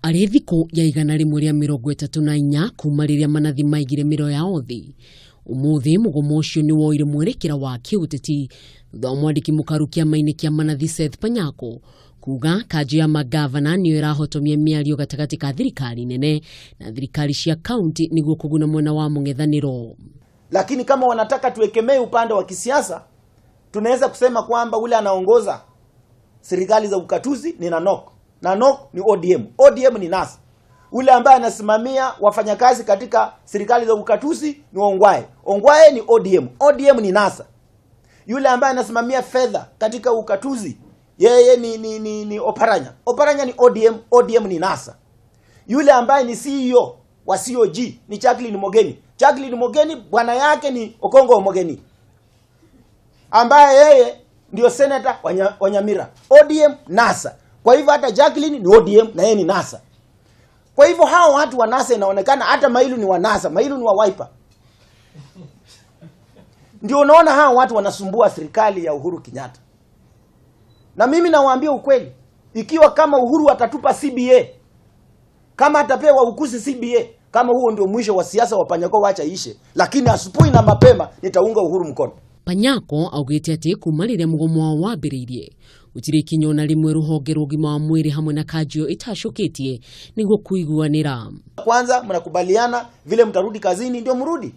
Arĩ thikũ ya 134 kuma rĩrĩa manathi maigire mĩro yao thĩ, ũmũthĩ mũgomo ũcio nĩ woire mwerekera wa kĩũteti thutha wa mwandĩki mũkaru kĩama-inĩ kĩa manathi Seth Panyako kuga kanjũ ya magavana nĩyo ĩrahotomia mĩario gatagatĩ ka thirikari nene na thirikari cia kaunti nĩguo kũguna mwena wa mũng'ethanĩro. Lakini kama wanataka tuekemee upande wa kisiasa, tunaweza kusema kwamba ule anaongoza serikali za ukatuzi ni Nanok. Nanok ni ODM. ODM ni NASA. Ule ambaye anasimamia wafanyakazi katika serikali za ukatuzi ni Ongwae. Ongwae ni ODM. ODM ni NASA. Yule ambaye anasimamia fedha katika ukatuzi yeye ni Oparanya. Oparanya ni ODM. ODM ni NASA. Yule ambaye ni CEO wa COG ni Jacqueline Mogeni. Jacqueline Mogeni bwana yake ni Okongo Mogeni, ambaye yeye ndio senator wa Nyamira. ODM NASA. Kwa hivyo hata Jacqueline ni ODM na yeye ni NASA. Kwa hivyo hao watu wa NASA inaonekana hata Mailu ni wa NASA, Mailu ni wa Wiper. Ndio unaona hao watu wanasumbua serikali ya Uhuru Kenyatta. Na mimi nawaambia ukweli, ikiwa kama Uhuru atatupa CBA, kama atapewa ukusi CBA, kama huo ndio mwisho wa siasa wa Panyako wacha ishe, lakini asubuhi na mapema nitaunga Uhuru mkono. Panyako augĩte atĩ kuma rĩrĩa mũgomo wao wambĩrĩirie gũtirĩ ikinya ona rĩmwe rũhonge rwa ũgima wa mwĩrĩ hamwe na kanjũ ĩtacũkĩtie nĩguo kũiguanĩra. Kwanza mnakubaliana vile mtarudi kazini ndio mrudi.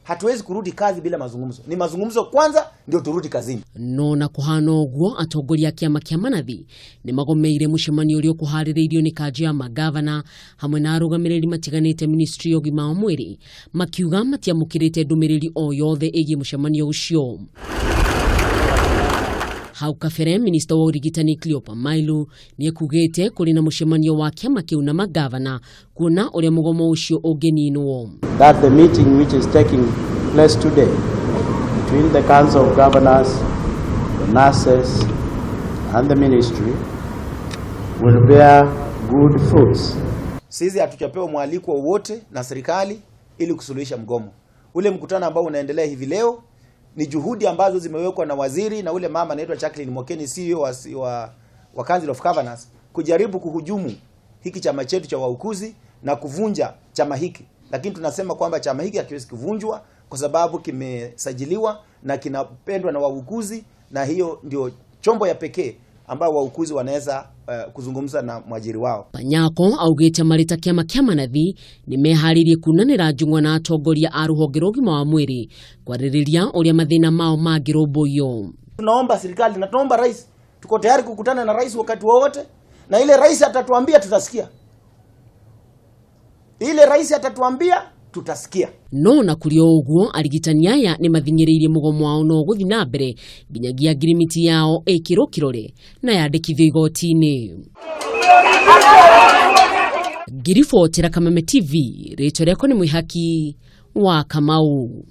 Hatuwezi kurudi kazi bila mazungumzo. Ni mazungumzo kwanza ndio turudi kazini. No na kuhana ũguo atongoria a kĩama kĩa manathi nĩ magomeire mũcemanio ũrĩa ũkũharĩrĩirio nĩ kanjũ ya magavana hamwe na arũgamĩrĩri matiganĩte ministry ya ũgima wa mwĩrĩ makiuga matiamũkĩrĩte ndũmĩrĩri o yothe ĩgiĩ mũcemanio ũcio. Hau kabere minista wa ũrigitani Cleopa Mailu nĩekugĩte kũrĩ na mũcemanio wa kĩama kĩu na magavana kuona ũrĩa mũgomo ũcio ũngĩninwo. That the meeting which is taking place today between the Council of Governors, the nurses and the ministry will bear good fruits. Sisi hatujapewa mwaliko wowote na serikali ili kusuluhisha mgomo. Ule mkutano ambao unaendelea hivi leo ni juhudi ambazo zimewekwa na waziri na ule mama anaitwa Jacqueline Mokeni, CEO wa Council of Governors, kujaribu kuhujumu hiki chama chetu cha wauguzi na kuvunja chama hiki. Lakini tunasema kwamba chama hiki hakiwezi kuvunjwa kwa sababu kimesajiliwa na kinapendwa na wauguzi, na hiyo ndio chombo ya pekee ambao wauguzi wanaweza kuzungumza na mwajiri wao. Panyako augĩte marĩ ta kĩama kĩa manathi nĩ meharĩirie kunanĩra njung'wa na atongoria a rũhonge rwa ũgima wa mwĩrĩ kwarĩrĩria ũrĩa mathĩna mao mangĩrũmbũiyo. Tunaomba serikali na tunaomba rais, tuko tayari kukutana na rais wakati wowote, na ile rais atatuambia tutasikia. Ile rais atatuambia tutasikia. No na kũrĩ o ũguo arigitani aya nĩ mathing'ĩrĩirie mũgomo wao no ũgũthiĩ na mbere nginyagia ngirimiti yao ĩkĩrwo kĩrore na yandĩkithio igoti-inĩ. Ngiribotera Kameme TV, rĩtwa rĩakwa nĩ Mwĩhaki wa Kamau.